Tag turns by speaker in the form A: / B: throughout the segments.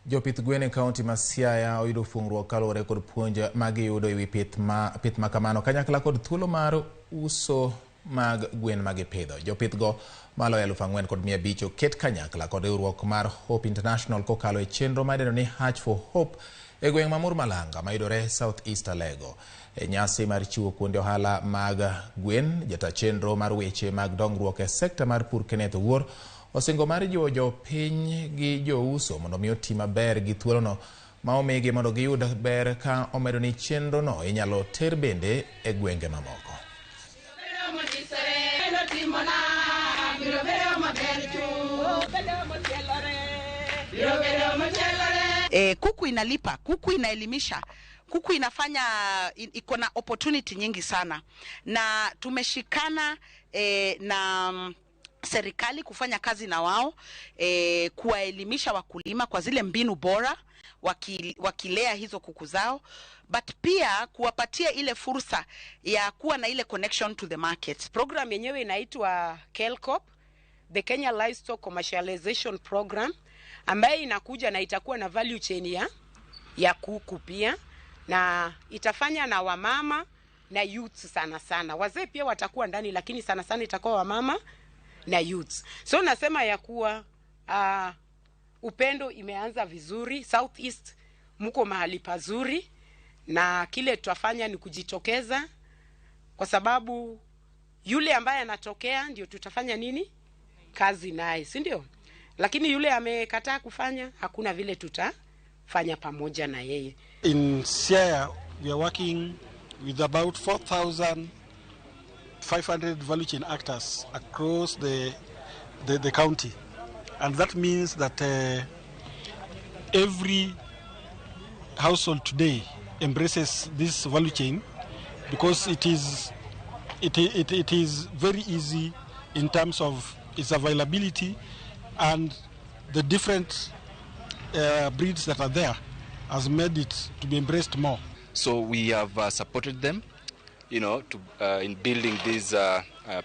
A: Jopith gwen e kaunti ma Siaya oyudo fuong'ruok kaluwore kod puonj ma giyudo e wi pith ma kamano kanyakla kod thuolo mar uso mag gwen ma gipidho. Jopith go maloyo 4,500 oket kanyakla kod riwruok mar Hope International kokalo e chenro ma idendo ni Hatch for Hope e gweng' ma Murmalanga mayudore South East Alego. E nyasi mar chiwo kuonde ohala mag gwen, jata chenro mar weche mag dongruok e sekta mar pur Kenneth Owuor osingo mar jiwo jopiny gi jouso mondo mi oti maber gi thuolono ma omigi mondo giyud ber ka omedo ni chenrono inyalo ter bende e gwenge mamoko.
B: Kuku inalipa, kuku inaelimisha, kuku inafanya, iko na opportunity nyingi sana, na tumeshikana na serikali kufanya kazi na wao, kuwaelimisha wakulima kwa zile mbinu bora wakilea hizo kuku zao, but pia kuwapatia ile fursa ya kuwa na ile connection to the market.
C: Program yenyewe inaitwa KELCOP, the Kenya Livestock Commercialization Program, ambaye inakuja na itakuwa na value chain ya kuku pia, na itafanya na wamama na youths sana sana. Wazee pia watakuwa ndani, lakini sana sana itakuwa wamama na youths. So nasema ya kuwa upendo imeanza vizuri. South East mko mahali pazuri, na kile tutafanya ni kujitokeza, kwa sababu yule ambaye anatokea ndio tutafanya nini kazi naye, si ndio? Lakini yule amekataa kufanya, hakuna vile tutafanya pamoja na yeye.
D: In Siaya we are working with about 4,500 value chain actors across the county, and that means that every household today embraces this value chain, because it is very easy in terms of its availability, and the different breeds that are there has made it to be embraced more.
E: So we have supported them, in building this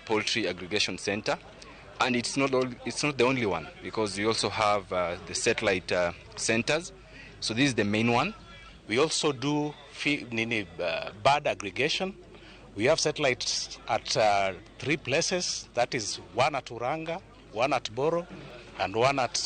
E: poultry aggregation center, and it's not the only one, because we also have the satellite centers. So this is the main one.
F: We also do bird aggregation. We have satellites at 3 places. That is one at Uranga, one at Boro, and one at